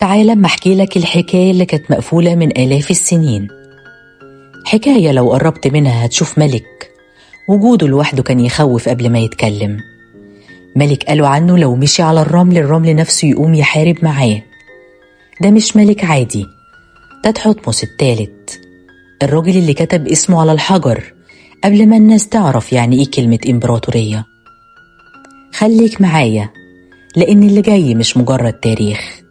تعال اما احكي لك الحكاية اللي كانت مقفولة من آلاف السنين. حكاية لو قربت منها هتشوف ملك وجوده لوحده كان يخوف قبل ما يتكلم. ملك قالوا عنه لو مشي على الرمل الرمل نفسه يقوم يحارب معاه. ده مش ملك عادي، ده تحتمس الثالث، الراجل اللي كتب اسمه على الحجر قبل ما الناس تعرف يعني ايه كلمة إمبراطورية. خليك معايا لأن اللي جاي مش مجرد تاريخ.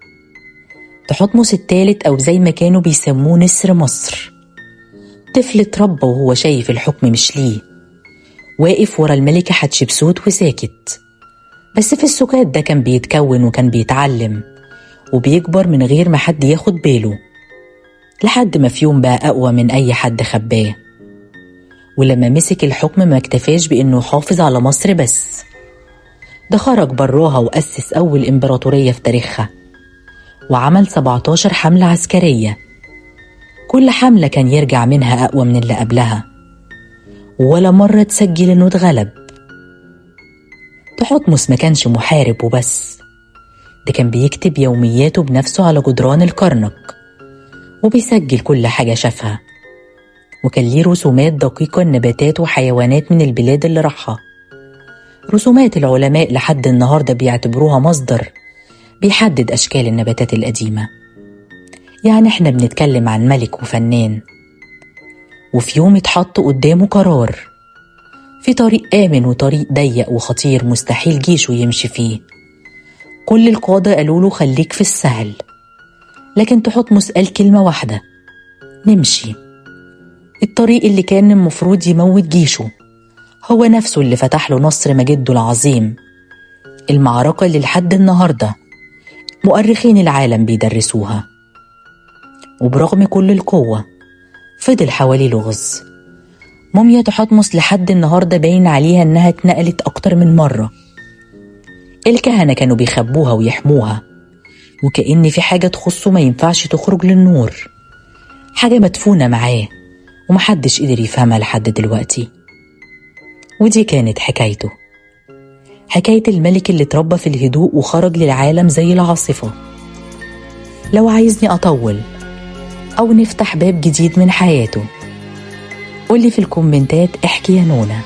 تحتمس الثالث أو زي ما كانوا بيسموه نسر مصر، طفل اتربى وهو شايف الحكم مش ليه، واقف ورا الملكة حتشبسوت وساكت، بس في السكات ده كان بيتكون وكان بيتعلم وبيكبر من غير ما حد ياخد باله، لحد ما في يوم بقى أقوى من أي حد خباه. ولما مسك الحكم ما اكتفاش بإنه يحافظ على مصر بس، ده خرج براها وأسس أول إمبراطورية في تاريخها، وعمل 17 حملة عسكرية، كل حملة كان يرجع منها أقوى من اللي قبلها، ولا مرة تسجل إنه اتغلب. تحتمس ما كانش محارب وبس، ده كان بيكتب يومياته بنفسه على جدران الكرنك وبيسجل كل حاجة شافها، وكان ليه رسومات دقيقة لنباتات وحيوانات من البلاد اللي راحها، رسومات العلماء لحد النهاردة بيعتبروها مصدر بيحدد أشكال النباتات القديمة. يعني احنا بنتكلم عن ملك وفنان. وفي يوم اتحط قدامه قرار، في طريق آمن وطريق ضيق وخطير مستحيل جيشه يمشي فيه. كل القادة قالوا له خليك في السهل، لكن تحتمس قال كلمة واحدة: نمشي. الطريق اللي كان المفروض يموت جيشه هو نفسه اللي فتح له نصر مجده العظيم، المعركة اللي لحد النهاردة مؤرخين العالم بيدرسوها. وبرغم كل القوة فضل حواليه لغز. موميا تحتمس لحد النهاردة باين عليها إنها اتنقلت أكتر من مرة. الكهنة كانوا بيخبوها ويحموها، وكأن في حاجة تخصه ما ينفعش تخرج للنور، حاجة مدفونة معاه ومحدش قدر يفهمها لحد دلوقتي. ودي كانت حكايته، حكاية الملك اللي اتربى في الهدوء وخرج للعالم زي العاصفة. لو عايزني أطول أو نفتح باب جديد من حياته قولي في الكومنتات احكي يا نونا.